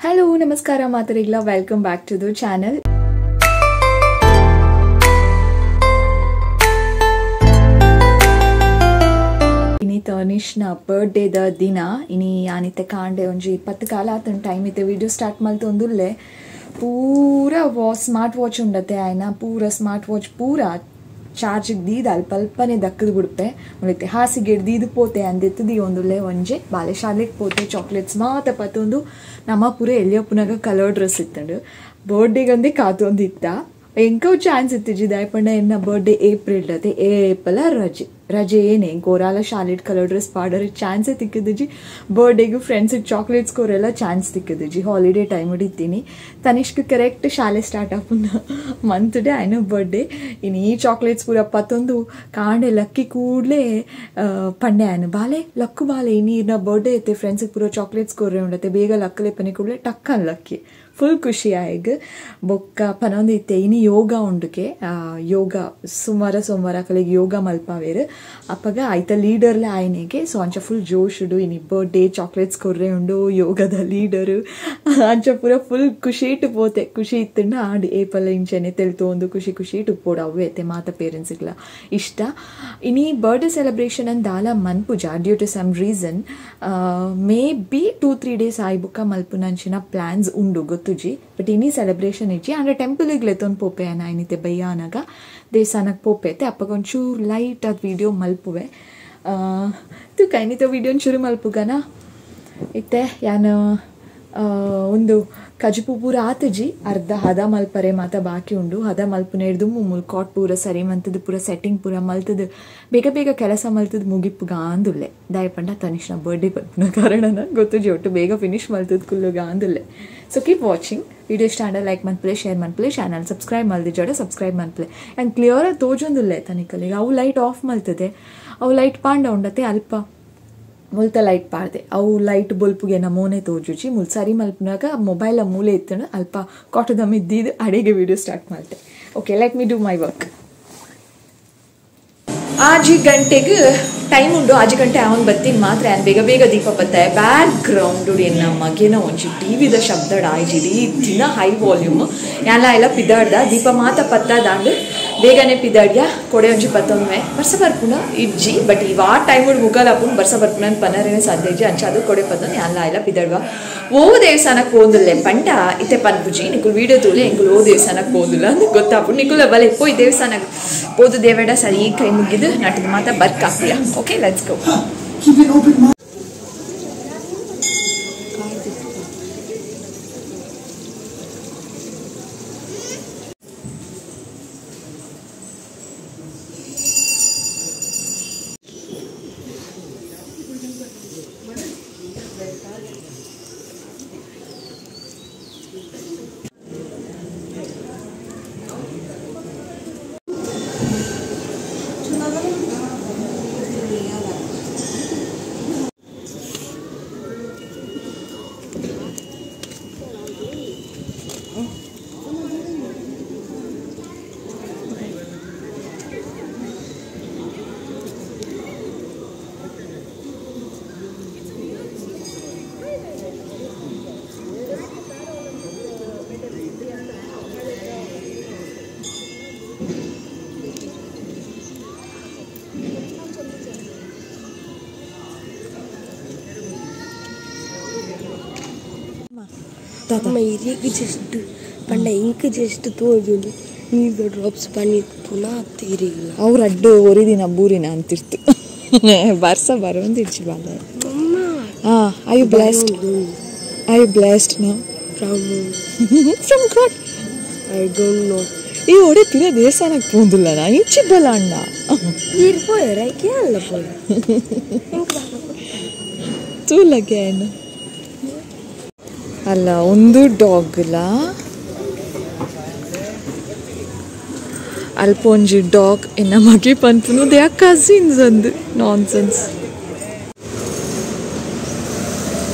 Hello ನಮಸ್ಕಾರ ಮಾತರಿಗ್ಲ, welcome back to the channel. ಇನಿ ತನಿಷ್ನ ಬರ್ಡೇದ ದಿನ, ಇನಿ ಆನಿತೆ ಕಾಂಡೆ ಒಂಜಿ 10 ಕಾಲ ಆತನ ಟೈಮ್ ಇತ್ತೆ ವಿಡಿಯೋ ಸ್ಟಾರ್ಟ್ ಮಲ್ತೊಂದುಲ್ಲೆ. ಪೂರ ಸ್ಮಾರ್ಟ್ ವಾಚ್ ಉಂಡತೆ ಆಯ್ನ, ಪೂರ ಸ್ಮಾರ್ಟ್ ವಾಚ್ ಪೂರ ಚಾರ್ಜ್ ದೀದ ಅಲ್ಪ ಅಲ್ಪನೆ ದಕ್ಕದು ಬಿಡುತ್ತೆ. ಮುಳಿತೆ ಹಾಸಿಗೆ ದೀದು ಪೋತೆ ಅಂದೆತ್ತು ಒಂದುಲ್ಲೆ ಒಂಜೆ ಬಾಲೆ ಶಾಲೆಗೆ ಪೋತೆ ಚಾಕ್ಲೇಟ್ಸ್ ಮಾತ ಪತ್ತೊಂದು ನಮ್ಮ ಪೂರ ಎಲ್ಲಿಯಪ್ಪನಾಗ ಕಲರ್ ಡ್ರೆಸ್ ಇತ್ತಂಡು ಬರ್ಡೇಗಂದೇ ಕಾತೊಂದು ಇತ್ತ. ಎಂಕೋ ಚಾನ್ಸ್ ಇತ್ತಿಜಿ ದಾಯಪಂಡ ಎನ್ನ ಬರ್ಡೇ ಏಪ್ರಿಲ್ ಅತೆ ಏಪಲ ರಜೆ ರಜೆ ಏನೇ ಗೋರಾಲ ಶಾಲೆಟ್ ಕಲರ್ ಡ್ರೆಸ್ ಪಾಡರೆ ಚಾನ್ಸೇ ತಿಕ್ಕಿದಿಜಿ. ಬರ್ಡೇಗೂ ಫ್ರೆಂಡ್ಸ್ ಚಾಕ್ಲೇಟ್ಸ್ ಕೋರೆಲ್ಲ ಚಾನ್ಸ್ ತಿಕ್ಕಿದಿಜಿ. ಹಾಲಿಡೇ ಟೈಮ್ ಇದ್ದೀನಿ ತನಿಷ್ಕ್ ಕರೆಕ್ಟ್ ಶಾಲೆ ಸ್ಟಾರ್ಟ್ ಆಪುನ ಮಂತ್ ಡೇ ಆಯ್ನ ಬರ್ಡೇ. ಇನ್ನು ಈ ಚಾಕ್ಲೇಟ್ಸ್ ಪೂರ ಪತ್ತೊಂದು ಕಾಂಡೆ ಲಕ್ಕಿ ಕೂಡಲೇ ಪಂಡೆ ಆಯ್ನ ಬಾಲೆ ಲಕ್ಕು ಬಾಲೆ ಇನ್ನೀರ್ನ ಬರ್ಡೇ ಐತೆ ಫ್ರೆಂಡ್ಸಿಗೆ ಪೂರ ಚಾಕ್ಲೇಟ್ಸ್ ಕೋರೆ ಉಂಡತೆ ಬೇಗ ಲಕ್ಕಲೆ ಪನಿ ಕೂಡಲೇ ಟಕ್ಕನ್ ಲಕ್ಕಿ ಫುಲ್ ಖುಷಿ ಆಯ್ಗ. ಬೊಕ್ಕ ಪನೊಂದು ಇತ್ತೆ ಇನಿ ಯೋಗ ಉಂಡುಕೆ, ಯೋಗ ಸುಮಾರ ಸೋಮವಾರ ಕಲೆಗೆ ಯೋಗ ಮಲ್ಪಾವೇರು ಅಪ್ಪಗ ಆಯ್ತ ಲೀಡರ್ಲೆ ಆಯ್ನೆಗೆ. ಸೊ ಅಂಚ ಫುಲ್ ಜೋಶುಡು ಇನಿ ಬರ್ಡೇ ಚಾಕ್ಲೇಟ್ಸ್ ಕೊರ್ರೆ ಉಂಡು ಯೋಗದ ಲೀಡರು ಅಂಚ ಪೂರ ಫುಲ್ ಖುಷಿ ಇಟ್ಟು ಪೋತೆ. ಖುಷಿ ಇತ್ತಂಡ ಆಂಡ್ ಏಪಲ್ಲ ಇಂಚನೆ ತೆಲ್ತು ಒಂದು ಖುಷಿ ಖುಷಿ ಇಟ್ಟು ಪೋಡು ಅವೇ ಐತೆ ಮಾತ ಪೇರೆಂಟ್ಸ್ಗಳ ಇಷ್ಟ. ಇನಿ ಬರ್ಡೇ ಸೆಲೆಬ್ರೇಷನ್ ಅಂದ್ ದಾಲ ಮನ್ಪುಜ due to some reason maybe 2-3 days ಆಯ್ ಬುಕ್ಕ ಮಲ್ಪುನಂಚಿನ ಪ್ಲಾನ್ಸ್ ಉಂಡು ಗೊತ್ತುಜಿ. ಬಟ್ ಇನಿ ಸೆಲೆಬ್ರೇಷನ್ ಇಜ್ಜಿ ಅಂದ್ರೆ ಟೆಂಪಲ್ಗೆ ಲೆತ್ತೊಂದು ಪೋಪೆ ಅನ್ನ ಏನಿತ್ತೆ ಬಯ್ಯ ಅನಾಗ ದೇವಸ್ಥಾನಕ್ಕೆ ಪೋಪೆ ಅಪ್ಪಗ ಒಂಚೂರು ಲೈಟ್ ಅದು ವಿಡಿಯೋ ಮಲ್ಪುವೆ ತುಕ ಏನಿತ್ತೆ ವಿಡಿಯೋನ ಶುರು ಮಲ್ಪುಗನ ಇತ್ತೆ ಯಾನು ಒಂದು ಕಜಿಪು ಪೂರ ಆತಜಿ ಅರ್ಧ ಹದ ಮಲ್ಪರೆ ಮಾತ ಬಾಕಿ ಉಂಡು. ಹದ ಮಲ್ಪುನ ಹಿಡ್ದು ಮುಲ್ ಕಾಟ್ ಪೂರ ಸರಿ ಮಂತದ್ದು ಪೂರ ಸೆಟ್ಟಿಂಗ್ ಪೂರ ಮಲ್ತದ್ದು ಬೇಗ ಬೇಗ ಕೆಲಸ ಮಲ್ತದ್ದು ಮುಗಿಪ್ಪುಗ ಅಂದುಲ್ಲೆ. ದಾಯಪಂಡ ತನಿಷ್ನ ಬರ್ಡೇ ಬರ್ಪುನ ಕಾರಣನ ಗೊತ್ತುಜಿ ಒಟ್ಟು ಬೇಗ ಫಿನಿಶ್ ಮಲ್ತದ್ದು ಕುಲ್ಲುಗ ಅಂದುಲ್ಲೆ. ಸೊ ಕೀಪ್ ವಾಚಿಂಗ್. ವಿಡಿಯೋ ಇಷ್ಟ ಆಂಡ ಲೈಕ್ ಮನ್ಪುಲೆ, ಶೇರ್ ಮನ್ಪುಲೆ, ಚಾನಲ್ ಸಬ್ಸ್ಕ್ರೈಬ್ ಮಲ್ದಿಜೋಡ ಸಬ್ಸ್ಕ್ರೈಬ್ ಮನ್ಪುಲೆ. ಆ್ಯಂಡ್ ಕ್ಲಿಯರ್ ತೋಜೊಂದುಲ್ಲೆ ತನಿಕಲಿಗೆ ಅವು ಲೈಟ್ ಆಫ್ ಮಲ್ತದೆ, ಅವು ಲೈಟ್ ಪಾಂಡ ಉಂಡತೆ ಅಲ್ಪ ಮುಲ್ತ ಲೈಟ್ ಪಾಡ್ದೆ ಅವು ಲೈಟ್ ಬೊಲ್ಪುಗೆ ನಮೋನೆ ತೋಜುಜಿ. ಮುಲ್ ಸರಿ ಮಲ್ಪನಾಗ ಮೊಬೈಲ ಮೂಲೆ ಇತ್ತಣ ಅಲ್ಪ ಕಾಟದ ಮಿದ್ದಿದ್ದು ಅಡಿಗೆ ವಿಡಿಯೋ ಸ್ಟಾರ್ಟ್ ಮಾಡ್ತೆ. Okay, let me do my work. 5 ಗಂಟೆಗೆ ಟೈಮ್ ಉಂಡು, 5 ಗಂಟೆ ಅವನು ಬತ್ತೀನಿ ಮಾತ್ರ ಆನ್ ಬೇಗ ಬೇಗ ದೀಪ ಬತ್ತಾಯ. ಬ್ಯಾಕ್ ಗ್ರೌಂಡ್ ಎನ್ನ ಮಗೇನ ಒಂಜಿ ಟಿ ವಿದ ಶಬ್ದ ಆಯ್ಜಿಡಿ ದಿನ ಹೈ ವಾಲ್ಯೂಮ್ ಎಲ್ಲ ಎಲ್ಲ ಪಿದಾಡ್ದ ದೀಪ ಮಾತ ಪತ್ತಾದಾಂಡು ಬೇಗನೆ ಪಿದಾಡ್ಯ ಕೊಡೆ ಒಂಜಿ ಪತ್ತೊಮ್ಮೆ ಬರ್ಸ ಬರ್ಪುನ ಇಜ್ಜಿ. ಬಟ್ ಇವಾ ಟೈಮ್ ಮುಗಲಪ್ಪುನ ಬರ್ಸ ಬರ್ಪುನ ಪನರೇನೆ ಸಾಧ್ಯ ಇಜ್ಜಿ ಅಂಚ ಅದು ಕೊಡೆ ಪತ್ತೊಂದು ಎಲ್ಲ ಎಲ್ಲ ಪಿದಾಡ್ವ. ಓ ದೇವಸ್ಥಾನಕ್ಕೆ ಹೋದಿಲ್ಲೆ ಪಂಡ ಇತ್ತೆ ಪನ್ಪುಜಿ ನಿಕುಲ್ ವೀಡಿಯೋ ತೂಲೆ ಎಂಕುಲು ಓ ದೇವಸ್ಥಾನಕ್ಕೆ ಹೋದಿಲ್ಲ ಅಂತ ಗೊತ್ತಾಪು. ನಿಕುಲ ಬಲೆ ಪೋಯ್ ದೇವಸ್ಥಾನಕ್ಕೆ ಪೋದು ದೇವೇಡ ಸರಿ ಕೈ ಮುಗಿದು ನಟದ ಮಾತ ಬರ್ಕಾಕ್ತಿಯ. Okay, let's go. Keep an open mind. ಇರಿಗೆ ಜಸ್ಟ್ ಪಂಡ ಇಂಕ್ ಜಸ್ಟ್ ತೋಜುಂಡು ನೀರು ಡ್ರಾಪ್ಸ್ ಪನಿ ಪುನಃ ಇರಿಗಿಲ್ಲ ಅವ್ರು ಅಡ್ಡು ಒರಿದಿನ ಬೂರಿನ ಅಂತಿರ್ತು ಬರ್ಸ ಬರೋಂದಿರ್ಚಿ ಬಾಲ. ಹಾಂ, I you blessed? I you blessed no from from God? I don't know. ಈ ಒಡೆ ಪಿರ ದೇವಸ್ಥಾನಕ್ಕೆ ಪೋಂದಿಲ್ಲ ನಾ ಇಂಚಿ ಬಲ ಅಣ್ಣ ನೀರು ಪೋಯರ ಕೇಳಲ್ಲ ಪೋಯ ತೂಲಗೆ ಏನು ಅಲ್ಲ ಒಂದು ಡಾಗ್ಲ ಅಲ್ಪ ಒಂಜಿ ಡಾಗ್ ಎನ್ನ ಮಗೆ ಪನ್ಪುನು they are cousins ಅಂದು ನಾನ್ ಸೆನ್ಸ್.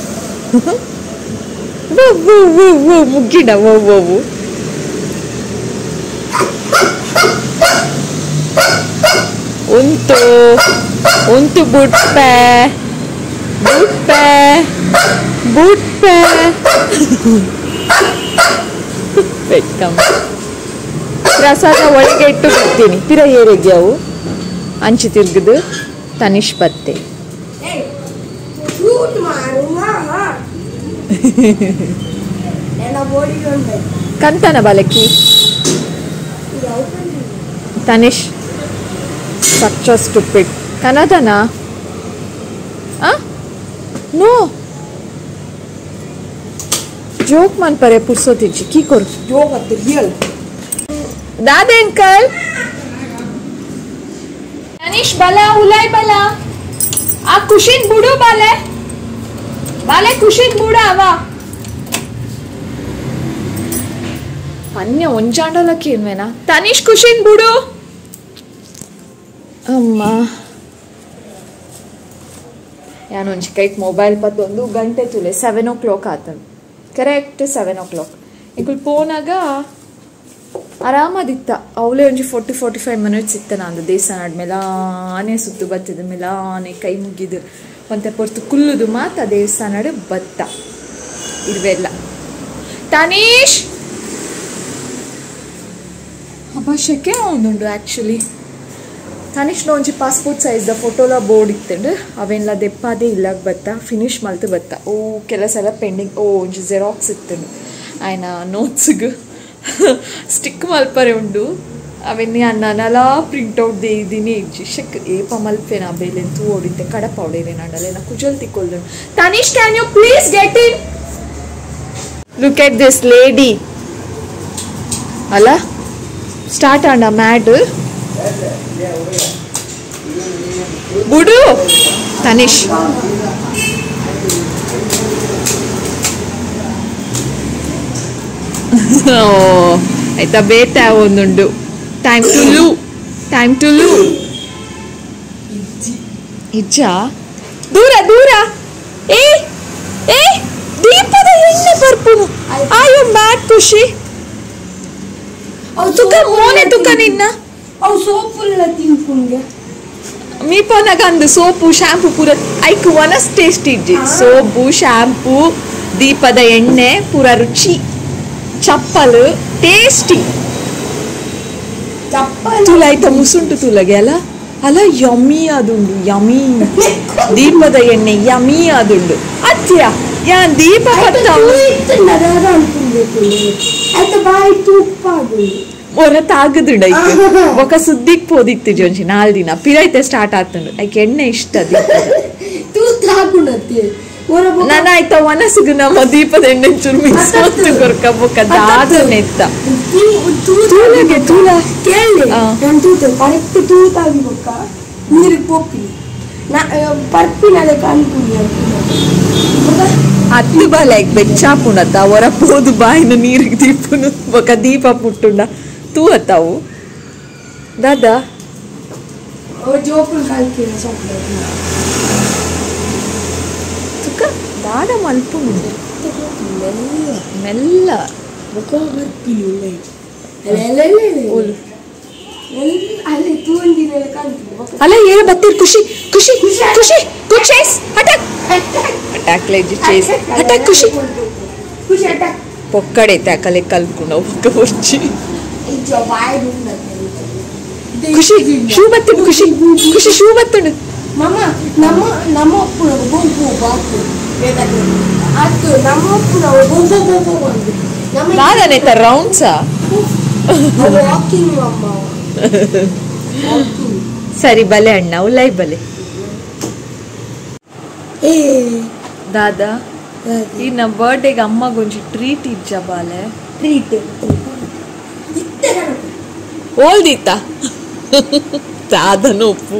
ಮುಗ್ಗಿಡ ಓ ಉಂಟು ಉಂಟು ಬುಟ್ಪೆ ಬುಟ್ಪೆ. ಬುಟ್ಪೆ ಬೆಕ್ಕಮ್ಮ ಪ್ರಸಾದ ಒಳಗೆ ಇಟ್ಟು ಬಿಡ್ತೀನಿ ಪಿರ ಏರೆಗೆ ಅವು ಅಂಚು ತಿರ್ಗದು ತನಿಷ್ ಬತ್ತೆ ಕಂತನ ಬಾಲಕಿ ತನಿಷ್ ಸಚ್ ಅ ಸ್ಟುಪಿಡ್ ಕನದನಾ ನೋ ಜೋಕ್ ಮನ್ ಪರೆ ಪುರ್ಸೋತಿಜ್ಜಿ ಕೀ ಕೊರು ಜೋಕ್ ಅತ್ತ ರಿಯಲ್ ದಾದೆ ಅಂಕಲ್ ತನಿಷ್ ಬಲ ಉಲಾಯ್ ಬಲ ಆ ಖುಷಿನ್ ಬುಡು ಬಾಲೆ ಬಾಲೆ ಖುಷಿನ್ ಬುಡ ಅವ ಪನ್ಯ ಒಂಜಾಂಡಲಕ್ಕೆ ಏನ್ವೇನಾ ತನಿಷ್ ಖುಷಿನ್ ಬುಡು ಅಮ್ಮ ಯಾನು ಒಂಜಿ ಕೈಟ್ ಮೊಬೈಲ್ ಪತ್ತೊಂದು ಗಂಟೆ ತುಲೆ 7 o'clock ಆತನು ಕರೆಕ್ಟ್ 7 o'clock ಇಂಕುಲ್ ಪೋನಾಗ ಆರಾಮದಿತ್ತ ಅವಳೇ ಒಂಜಿ 40-45 ಮಿನಿಟ್ಸ್ ಇತ್ತ ನಾನು ದೇವಸ್ಥಾನ ಮೆಲಾನೆ ಸುತ್ತು ಬತ್ತಿದ್ದು ಮೆಲಾನೆ ಕೈ ಮುಗಿದು ಒಂತೆ ಪೊರ್ತು ಕುಲ್ಲುದು ಮಾತ ದೇವಸ್ಥಾನ ಬತ್ತ ಇರ್ವೆಲ್ಲ ತನೀಶ್ ಅಬ್ಬ ಶೆಕೆ ಒಂದುಂಡು ಆ್ಯಕ್ಚುಲಿ ತನಿಷ್ನ ಒಂಜಿ ಪಾಸ್ಪೋರ್ಟ್ ಸೈಜ್ the ಫೋಟೋಲ ಬೋರ್ಡ್ ಇತ್ತಂಡು ಅವೆಲ್ಲ ದೆಪ್ಪಾದೆ ಇಲ್ಲಾಗ ಬತ್ತ ಫಿನಿಶ್ ಮಲ್ತು ಬತ್ತ ಓ ಕೆಲಸ ಎಲ್ಲ ಪೆಂಡಿಂಗ್ ಓ ಒಂಜಿ ಜೆರಾಕ್ಸ್ ಇತ್ತಂಡು ಆಯ್ನ ನೋಟ್ಸ್ಗೆ ಸ್ಟಿಕ್ ಮಲ್ಪರೆ ಉಂಡು ಅವೆನ್ನಿ ಅನ್ನನಲ ಪ್ರಿಂಟ್ಔಟ್ ದೇದಿನಿ ಇಜ್ಜಿ ಶಕ್ ಏಪ ಮಲ್ಪೆನ ಬೇಲೆನ್ ತೂ ಓಡಿತ್ತೆ ಕಡಪ ಅವಡೇನೆ ನಂಡಲೇನ ಕುಜಲ್ ತಿಕ್ಕೊಲ್ದು Tanish can you please get in look at this lady ಅಲ್ಲ ಸ್ಟಾರ್ಟ್ ಆಂಡ ಮ್ಯಾಡ್ ಬುಡು ತನಿಷ್ ಆಯ್ತಾ ಬೇಟ ಒಂದುಂಡು ಟೈಮ್ ಟು ಲೂ ಟೈಮ್ ಟು ಲೂ ಇಜ್ಜ ದೂರ ದೂರ ಏ ಏ ದೀಪದ ಎಣ್ಣೆ ಬರ್ಪುನು ಆಯೋ ಮ್ಯಾಡ್ ಖುಷಿ ತುಕ ಮೋನೆ ತುಕ ನಿನ್ನ ಅವು ಸೋಪುಲ್ಲ ತಿನ್ಪುಂಗೆ ಮೀಪೋನಾಗ ಅಂದು ಸೋಪು ಶಾಂಪು ಪೂರ ಐಕ್ ಒನಸ್ ಟೇಸ್ಟ್ ಇಜ್ಜಿ ಸೋಪು ಶಾಂಪು ದೀಪದ ಎಣ್ಣೆ ಪೂರ ರುಚಿ ಚಪ್ಪಲು ಟೇಸ್ಟಿ ಚಪ್ಪಲ್ ತುಲ ಆಯ್ತಾ ಮುಸುಂಟು ತುಲಗೆ ಅಲ್ಲ ಅಲ್ಲ ಯಮ್ಮಿ ಅದುಂಡು ಯಮ್ಮಿ ದೀಪದ ಎಣ್ಣೆ ಯಮ್ಮಿ ಅದುಂಡು ಅತ್ಯ ಯಾನ್ ದೀಪ ಹೊರ ತಾಗದುಂಡು ಐಕ್ ఒక ಸುದ್ದಿಗೆ ಪೋದಿತ್ತಿಜಿ ಒಂಜಿ 4 ದಿನ ಪಿರೈತೆ ಸ್ಟಾರ್ಟ್ ಆತುಂಡು ಐಕ್ ಎಣ್ಣೆ ಇಷ್ಟ ನನ್ನ ಆಯ್ತಾ ಒನಸುಗು ನಮ್ಮ ದೀಪದ ಎಣ್ಣೆ ಚೂರು ಮಿಕ್ಸ್ ಮಾಡ್ತು ಕೊರ್ಕ ಬೊಕ್ಕ ದಾದನೆ ಇತ್ತ ತೂಲಗೆ ತೂಲ ಕೇಳಿ ನಾನು ತೂತು ಕರೆಕ್ಟ್ ತೂತಾಗಿ ಬೊಕ್ಕ ನೀರಿಗೆ ಪೋಪಿನಿ ನಾ ಪರ್ಪಿನ ಅದಕ್ಕೆ ಅನ್ಪುನಿ ಅತ್ತು ಬಾಲೆ ಬೆಚ್ಚಾಪುಣತ್ತ ಹೊರ ಪೋದು ಬಾಯಿನ ನೀರಿಗೆ ದೀಪುನು ಬೊಕ್ಕ ದೀಪ ಪುಟ್ಟುಂಡ ತೂ ಅತ್ತಾವು ದಾದಾ ಜೋಪುಲ್ ಕಲ್ಕಿನ ಚಾಕ್ಲೇಟ್ ತುಕ ದಾದ ಮಲ್ಪುಂಡು ಮೆಲ್ಲ ಅಲ್ಲ ಏನ ಬತ್ತೀರ್ ಖುಷಿ ಖುಷಿ ಖುಷಿ good chase attack attack lazy chase attack ಖುಷಿ ಖುಷಿ ಅಟ್ಯಾಕ್ ಪೊಕ್ಕಡೆ ತಾಕಲೆ ಕಲ್ಪುಂಡು ಒಕ್ಕ వచ్చి ಖುಷಿ ಶೂ ಬತ್ತುಂಡು ಖುಷಿ ಖುಷಿ ಶೂ ಬತ್ತುಂಡು ಮಮ್ಮ ನಮ್ಮ ನಮ್ಮ ಅಪ್ಪನ ಗೋಪು ಬಾಕು ಅದು ನಮ್ಮ ಅಪ್ಪನ ಗೋ ಗೋ ಗೋ ಅಂದು ನಮ್ಮ ದಾದನೆ ರೌಂಡ್ಸಾ ವಾಕಿಂಗ್ ಅಮ್ಮ ಸರಿ ಬಲೆ ಅಣ್ಣ ಉಲೈ ಬಲೆ ಏ ದಾದಾ ಈ ನಮ್ಮ ಬರ್ಡೇಗೆ ಅಮ್ಮಗೊಂಜಿ ಟ್ರೀಟ್ ಇಜ್ಜ ಬಾಲೆ ಟ್ರೀಟ್ ಓಲ್ದಿತ್ತ ದಾದನ ಉಪ್ಪು